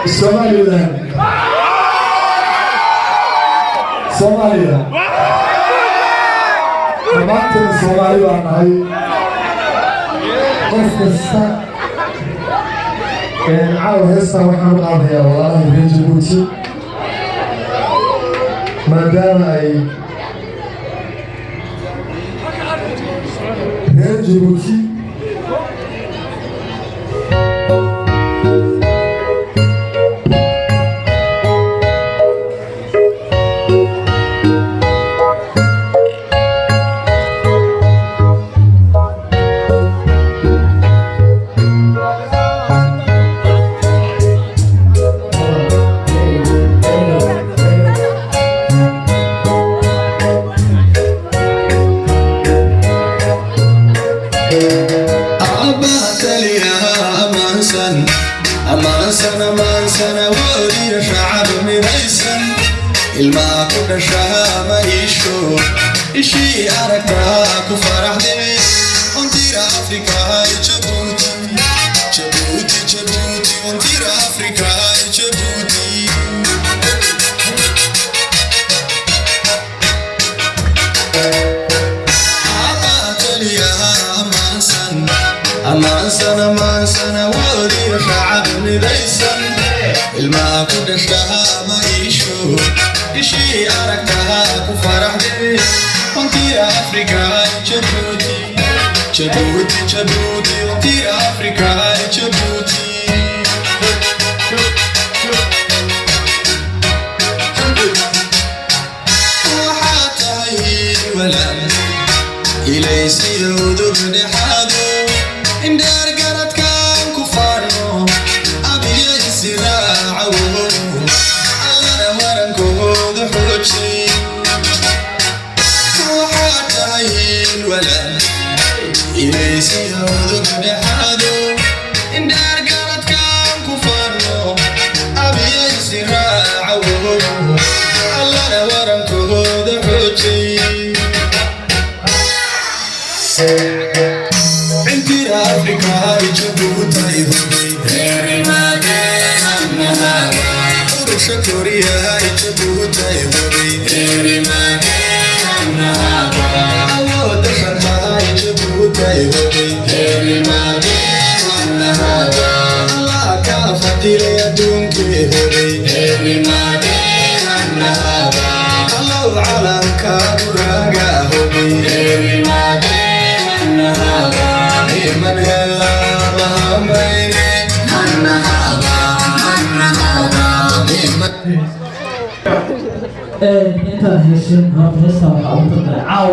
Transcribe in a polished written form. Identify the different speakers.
Speaker 1: Somaliland, Soomaaliya, dhammaanteen Soomaali baa nahay. Qof kasta caawa heestan waxaan u qaadayaa walaalaha reer Jabuuti, maadaama ay reer Jabuuti.
Speaker 2: Ammaansan, ammaansan, awoodiyo shacab midaysan, ilmaa ku dhashaa ma iisho, ishii aragtaa ku faraxday. Ontira Afrika, Jabuuti, Jabuuti, Jabuuti, ontira Afrika, Jabuuti. Ammaansan, ammaansan, awoodiyo shacab midaysan, ilmaa ku dhashaa ma iisho, ishii aragtaa ku faraxday. Ontira Afrika, Jabuuti, Jabuuti, Jabuuti, ontira Afrika, Jabuuti. Waxaa tahay walaal ilaysiyo udub dhexaado, indheer garadkaan ku faano, abiyo isiraacawo, allana warankooda xoojay. Waxaa tahay walaal ilaysiyo udub dhexaado, indheer garadkaan ku faano, abiyo isiraacawo, allana warankooda xoojay. Intira Afrika, Jabuutay, hubay urusha koriyahay, Jabuutay, hubay awooda shartahay, Jabuutay, hubay Allah kaa fadilay adduunkii, hubay allow calankaadu raaga, hubay iman helaa mahamayne.
Speaker 3: Intaan heshin horta heestan waxaa ugu talagalay caawa.